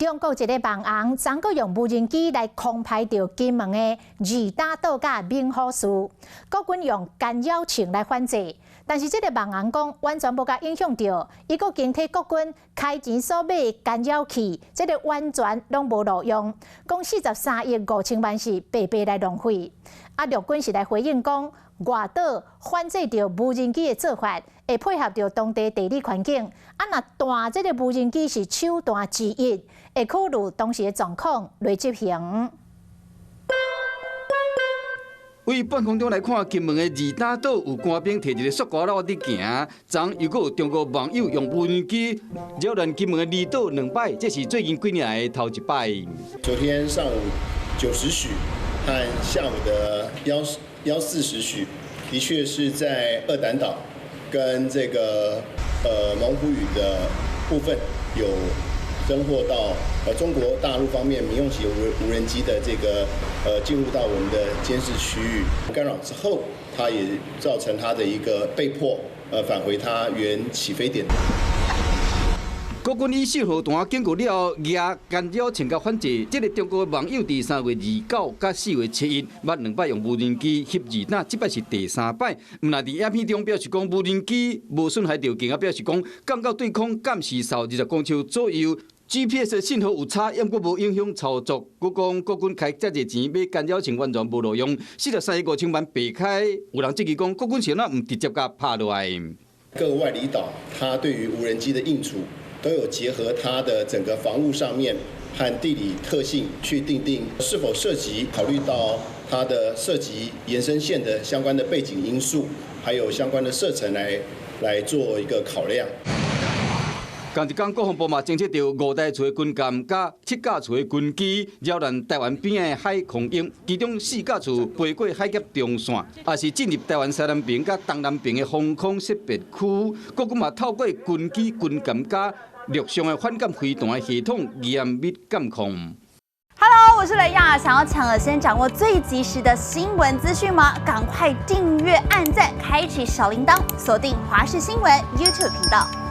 中國一个網紅，昨閣用無人機來空拍著金門的二打島佮明虎嶼，國軍用干擾槍來反制，但是這个網紅講完全無共影響著，伊閣堅提國軍開錢所買的干擾器，這个完全攏無路用，講43億5千萬是白白來浪費。啊，陸軍是來回應講，外島反制著無人機的做法，會配合著當地地理環境。啊，若彈這个無人機是手段之一，會考慮當時的狀況來執行。對半空中來看，金門的二打島有官兵提一个塑膠簍佇行，昨又閣有中國網友用無人機擾亂金門的離島兩擺，這是最近幾年來的頭一擺。昨天上午9時許和下午的幺幺四時許，的確是在二膽島跟這個猛虎嶼的部分有偵獲到中國大陸方面民用級無人機的這個進入到我們的監視區域干擾之後，它也造成它的一個被迫返回它原起飛點。國軍以信號彈警告了後，舉干擾槍共反制。這个中國網友佇3月29佮4月7日，捌兩擺用無人機翕二打，這擺是第三擺。毋但佇影片中表示講無人機無損害著，更加表示講降到對空暫時受20公尺左右。GPS 信號有差，猶閣無影響操作。閣講國軍開遮濟錢買干擾槍完全無路用，43億5千萬白開。有人質疑講國軍是按怎毋直接共拍落來？各個外離島，它對於無人機的應處，都有結合它的整個防務上面和地理特性去訂定是否涉及，考慮到它的涉及延伸線的相關的背景因素，還有相關的射程來做一個考量。仝一工，國防部嘛偵測著五台次的軍艦佮七架次的軍機擾亂台灣邊的海空域，其中四架次飛過海峽中線，也是進入台灣西南邊佮東南邊的防空識別區。國軍嘛透過軍機、軍艦佮陸上的反艦飛彈的系統嚴密監控。 Hello，我是雷亞，想要搶先掌握最及時的新聞資訊嗎？趕快訂閱、按讚、開啟小鈴鐺，鎖定華視新聞 YouTube 頻道。